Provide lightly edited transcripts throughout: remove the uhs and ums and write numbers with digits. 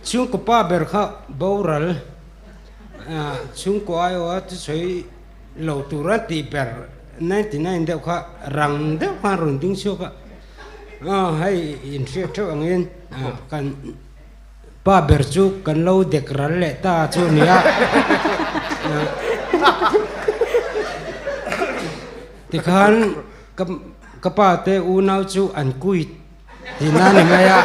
Chhungkaw pa ber kha boral chhungkaw aiawha thusawi lo tura tih ber 99 deuh kha rang deuh khan rawn ding chhuak a, hei inhriat theuh angin kan pa ber chu kan lo dek ral leh ta chu a nia. Tikhan ka pa te unau chu an kuit Tina ni mai a.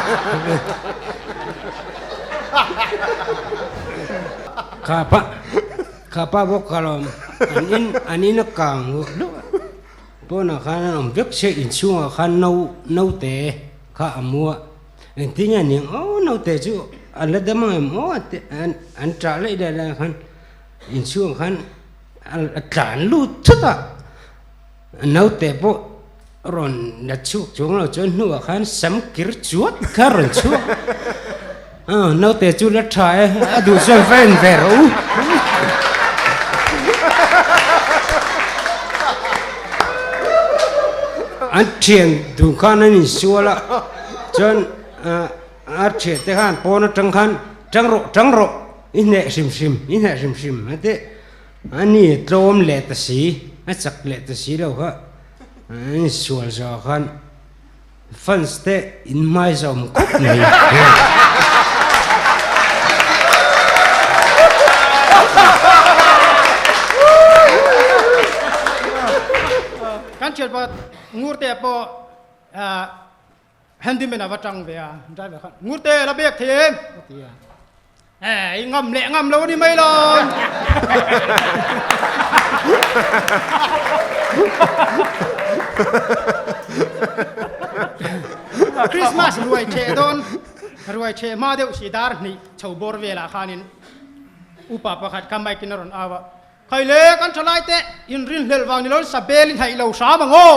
Kha pa kha pa bawk kha lawm an in an in a kang luah luah a pawnah khan an awm vek se inchhungah khan no naute kha a mu a engtin nge ni ang aw naute chu a la dam ang em aw an an ṭah laih laih lai khan inchhungah khan a tlan lut thut a naute pawh. Rawn la chhuak chuang lo chuan hnuah khan sam kir chuat kha rawn chhuak. Aw naute chu la tha e, a duh chuan va en ve rawh u. An thian dun khan an insual a, chuan a thian te khan pawn atang khan tang rawh tang rawh i hneh hrim hrim i hneh hrim hrim a ti. A ni tlawm leh ta si, a chak leh ta si lo kha an insual zawh khan fans te in hmai zawm khawp mai. Kan thianpa Ngurte pawh Handyman a va tang ve a, driver khan Ngurte la bek thei em? a ti a. Eh, i ngam leh ngam lo a ni mai lo. Christmas ruai theh dawn, ruai theh hma deuh si dar hnih chho bawr velah khanin upa pakhat kha mic in a rawn au a, Khai le, kan tha lai teh, inrinhlelh vang ni lo sa bel in haih lo hram ang aw.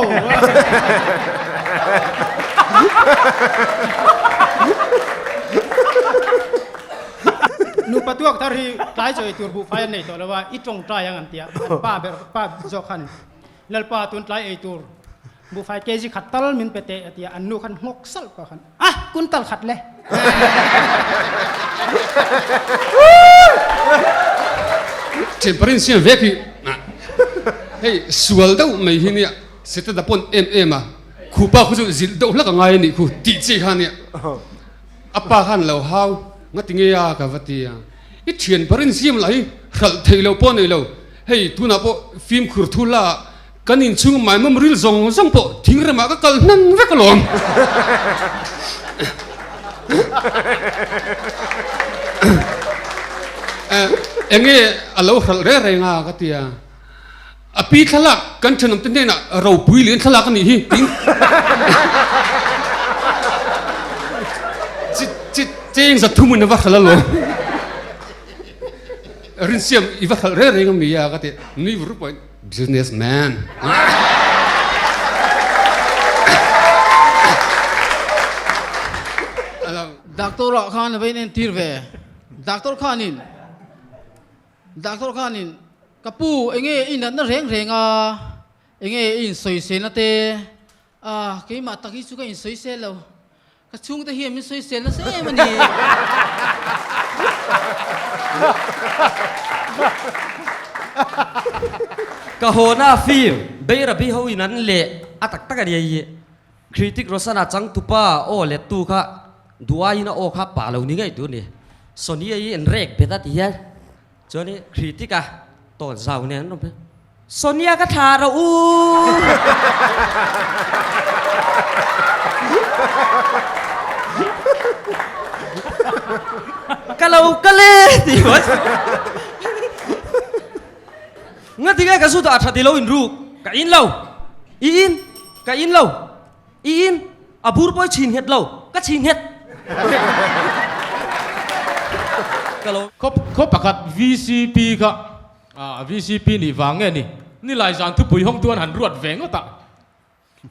Nupa tuak thar hi tlai chawi tur buhfai an nei tawh lo a, i tawngtai ang an ti a, an pa ber pa zawk khan Lalpa tun tlai ei tur buhfai kg khat tal min pe teh a ti a, an nu khan nghawk salh pah khan a kun tal khat le. Thianparin siam vek hi hei sual deuh mai hi nia Setana pawn em em a khupa khu chu zilh deuh hlak a ngai a nih khu tih chi kha nia a pa khan lo hau ngati nge a ka va ti a i thianparin siam lah hi hralh theih loh pawh a nei lo hei tunah pawh fimkhur thu la ah Kan inchhung maimawm ril zawng zawng pawh thingremah ka kal hnan vek alawm. Enge a lo hralh reng reng a ka ti a. A pi thlalak kan thenawm te hnenah ropui lian thlalak a nih hi tiin cheng za thumin a va hralh alawm. Rinsiam i va hralh reng reng a mi a ka ti nui vur pawhin. Business man. Doctor ah khan a va in entir ve. Doctor khanin Doctor khanin ka pu enge i natna reng reng a enge i insawiselna te a keimah tak hi chu ka insawisel lo Ka chhungte hian min sawisel nasa em a ni. Ka hawna film Beirabi ho in an leh a tak tak a ni hi. Critic Rosana changtupa aw lettu kha duaiin a aw kha pah lo ni ngei tur a ni. Sonia hi an rek bet a ti hian chuan i Critic a tawn zau nen an rawn phei. Sonia ka thlah rawh u. Ka lo kal e ti mai. Nga ti nge ka zu dah tha ti lo in ruk ka in lo. I in ka in lo. I in a bur pawh i chhin nghet lo ka chhin nghet. Ka lo. Khaw pakhat VCP kha A VCP nih vang nge ni? Nilai zan thupui hawng tuan han ruat ve ngawt a,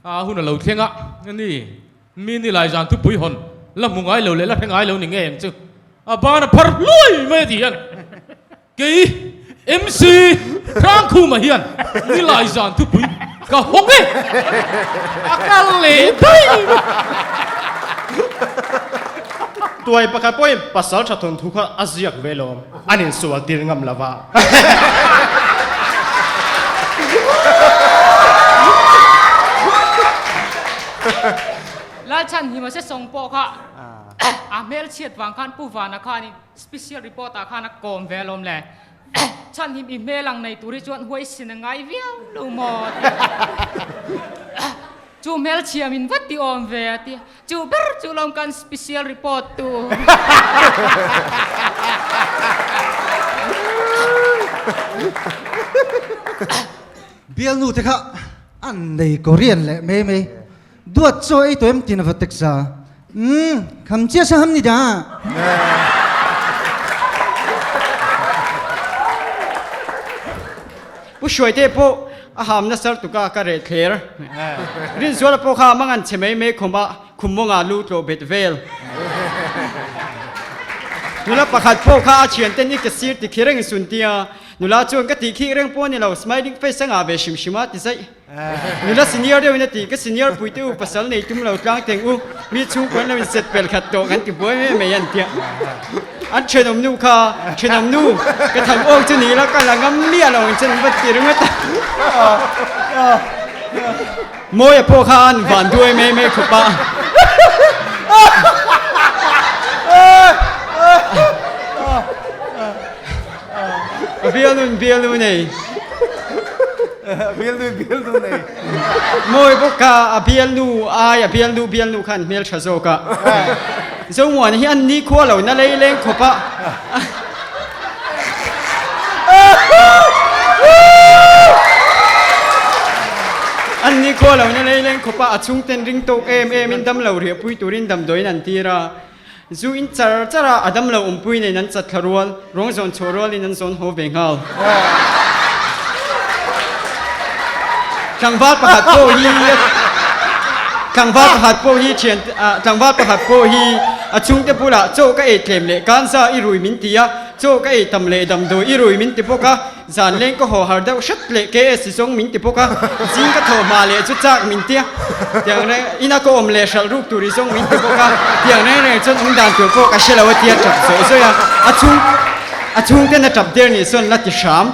a hun a lo thleng a, ni, mi nilai zan thupui hawn la hmu ngai lo leh la hre ngai lo ni nge ang chu, a ban a phar hluai mai a ti hian kei MC Hrangkhuma hian nilai zan thupui ka hawng e, a kal leh daih mai. Tuai pakhat pawhin pasal tha thawnthu kha a ziak ve lawm, an insual tir ngam lo va. Lalchhan Himase sawng pawh kha a hmelchhiat vang khan Pu Vana khanin special report ah khan a kawm ve alawm le. Chhanhim i hmel ang nei tur hi chuan huaisin a ngai viau lo maw a ti a. Chu hmelchhiam in va ti awm ve a ti a. Chu ber chu lawm kan special report tu. Bialnu te kha an nei Korean leh mai mai. Duat chaw ei tawh em tin a va tek za. Umm, kham chiah sa ham ni da. Pu Hruaite pawh a ham nasar tuka ka reh thler. Rinzuala pawh kha mangan che mai mai khawm a, khum mawngah lu tlawh bet vel. Nula pakhat pawh kha a thianten i ka sir ti khi reng sun tia, nula chuan ka tih khik reng pawh a ni lo, smiling face a ngah ve hrim hrim a ti zaih. Nula senior deuhin a ti, ka senior puite u pasal nei tum lo tlang teng u, mi chhungkaw an lo inset pel khat tawh kan ti buai mai mai an tia. An thenawm nu kha, thenawm nu, ka tham awk chu ni la ka la ngam miah lo ang che an va ti ringawt a. Mawia pawh kha an van duai mai mai khawp a. A bialnu bialnu nei. Bialnu bialnu nei. Mawi bawk kha a bialnu ai a bialnu bialnu khan hmel tha zawk a. Zomuan hi an ni khua lo na lei leng khawp a. An ni khua lo na lei leng khawp a a chhungten ring tawk em em in damlo riahpui turin damdawiin an tir a. Zu in char char a, a damlo awmpui nen an chat thla rual, ruang zawn chhuah rualin an zawn haw ve nghal. Tlangval pakhat pawh hi Tlangval pakhat pawh hi thian tlangval pakhat pawh hi a chhungte bulah chaw ka ei tlem leh kanza i rui min ti a, chaw ka ei tam leh damdawi i rui min ti bawk a, Zan leng ka haw har deuh hret leh KS zawng min ti bawk a, zing ka thaw hma leh chu chak min tia, tiang reng ina ka awm leh hralh ruk tur i zawng min ti bawk a, tiang reng reng chuan awm dan tur pawh ka hre lo a tia tap zawih zawih a, a chhung a chhungten a tap der nih chuan la ti hram.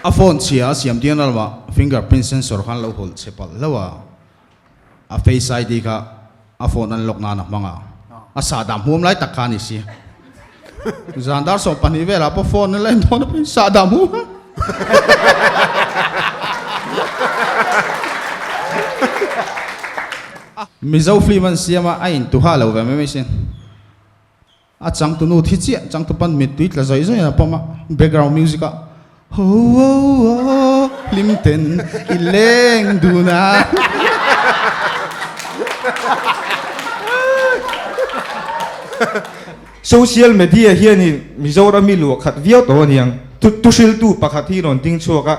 A phone chhia a siam tir na lamah fingerprint sensor khan lo hawlh che palh hlauh a. A face ID kha a phone an lock nan a hmang a, a sahdah hmuam lai tak kha a ni si. Zan dar 12 velah pawh phone a la en dawn a, sahdah hmuam a. Mizo film an siam a, a intuha lo ve mai mai sin. A changtunu thi chiah, changtupan mittui tla zawih zawih in a pawm a, background music ah Ho ho ho hlim ten i leng dun a. Social media hianin Mizoram hi luah khat viau tawh a niang. Thuhriltu pakhat hi rawn ding chhuak a,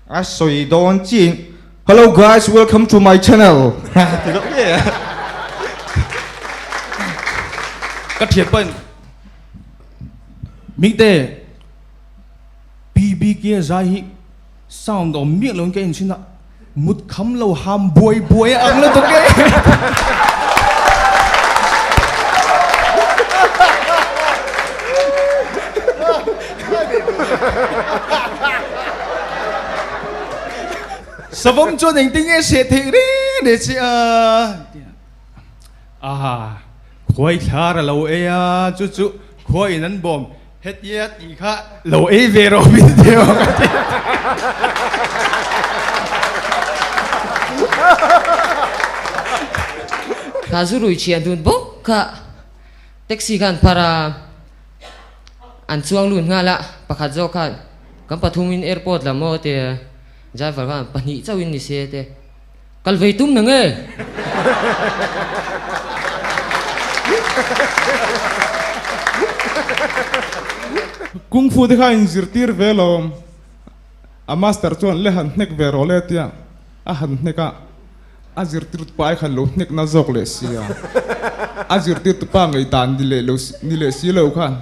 a sawi dawn chiin Hello guys, welcome to my channel ti deuh nge a. Ka thian pahin Mite PBK zai hi sound awm miah loin ka inchhin a, mut kham lo ham buai buai a ang lutuk e. Savawm chuan engtin nge hreh theih reng reng che a? Aha, khuai thlar a lo ei a, chu chu khuaiin an bawm hetia tih kha lo ei ve rawh min ti ang a ti. Kha zu rui thian dun bawk kha taxi khan phar a, an chuang lut nghal a, pakhat zawk khan kan pathumin airport lam aw ti a. Driver khan pahnih chauhin ni se te kal vei tum na nge? Kung Fu te kha in zirtir ve lo, a master chuan le han hnek ve rawh le tia a han hnek a, a zirtir tupa ai khan lo hnek na zawk leh sia, a zirtir tupa ngaihdan ni leh lo ni leh si lo khan.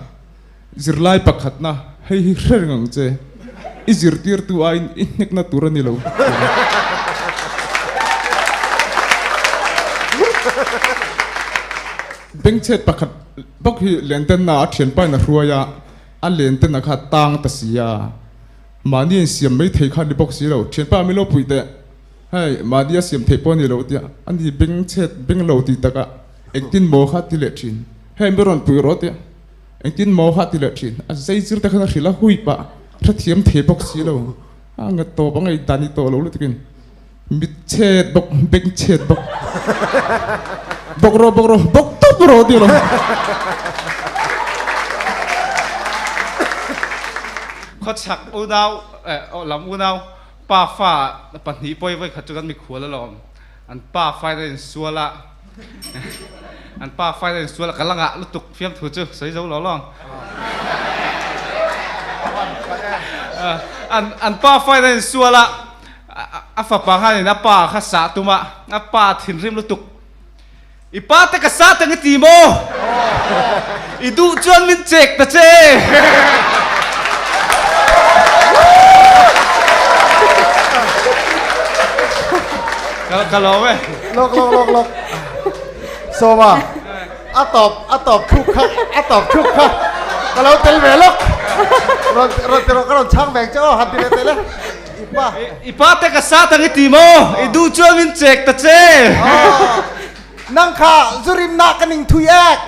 Zirlai pakhatna, Hei hi hre reng ang che, i zirtirtu aiin i hnekna tur a ni lo. Bengchhet pakhat bawk hi lentenna a thianpain a hruai a, a lentenna kha tang ta si a, mahni insiam mai thei kha ni bawk si lo, thianpa mi lo pui teh, hei mahni a siam theih pawh a ni lo tia, ani bengchhet beng lo tih takah engtin maw kha ti leh thin, hei mi rawn pui rawh tia, engtin maw kha ti leh thin, a zai zir te khan a hrilh a hui pah, hrethiam thei bawk si lo, a nge tawp a ngaihdan ni tawh lo lutukin. Mit chhet bawk, beng chhet bawk. Bawk rawh, bawk rawh, bawk tawp rawh ti lo. Khawchhak unau, eh, lam unau, pa fa pahnih pawi vawi khat chu kan mikhual alawm. An pa fa in a insual a, an pa fa in a insual a, ka la ngah lutuk fiamthu chu sawi zo lo lawng. An, an pa fa in a insual a. A fapa khanin a pa kha sah tum a, a pa thinrim lutuk. I pa te ka sah tang i ti maw? I duh chuan min chek ta che! Ka lawm e. Lawk lawk lawk lawk. Sawma, a tawp a tawp thuk kha a tawp thuk kha ka lo tel ve lawk. Rawn rawn ti rawh ka rawn chhang veng che aw han ti leh teh le. I pa te ka sat ang i ti maw? I duh chuan min chek ta che. Nang kha zurim na ka ning thui ek.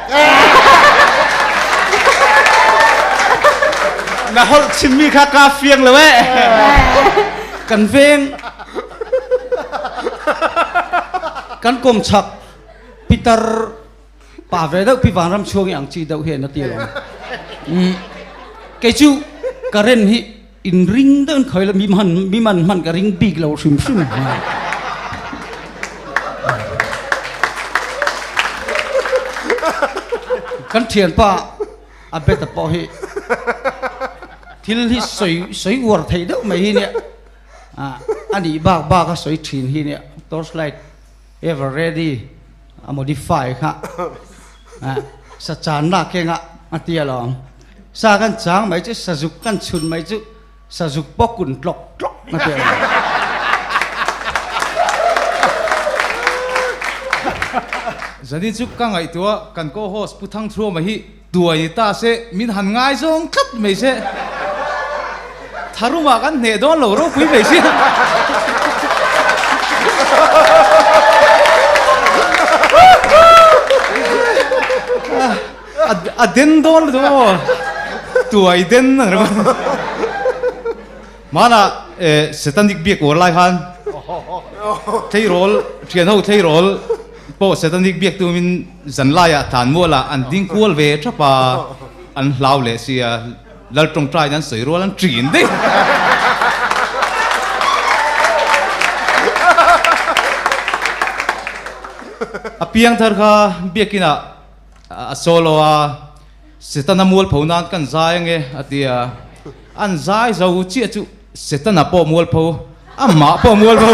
Na holh chimmi kha ka fiang lo eh. Kan veng kan kawm chak Peter Pa ve deuh pi vanram chhuang i ang chi deuh hian a ti alawm. Kei chu current hi in ring deuh in khawi la mi man mi man hman ka ring bik lo hrim hrim. Kan thianpa a bet a pawh hi thil hi sawi sawi uar thei deuh mai hi nia a nih bak bak a sawi thin hi nia torchlight Ever ready a modify kha sa channa kengah a ti alawm. Sa kan chang mai chu sazuk kan chhun mai chu sazuk pawh kun tlawk tlawk a ti alawm. Zani chu ka ngaihtuah kan co-host Pu Thangthuama hi tuai ni ta se min han ngaizawng tlat mai se tharumah kan hneh dawn lo ropui mai sia. A den dawn lutuk aw tuai den ang ringawt. Hmanah Setanic biak uar lai khan tleirawl thian ho tleirawl pawh Setanic biak tumin zan laiah tlan mualah an ding kual ve thap a, an hlau leh sia Lal tawngtaiin an sawi rual an ṭin daih. A piangthar kha biakinah a solo a. Setana mualpho nan kan zai ange a ti a, an zai zo chiah chu Setana pawh mualpho, amah pawh mualpho.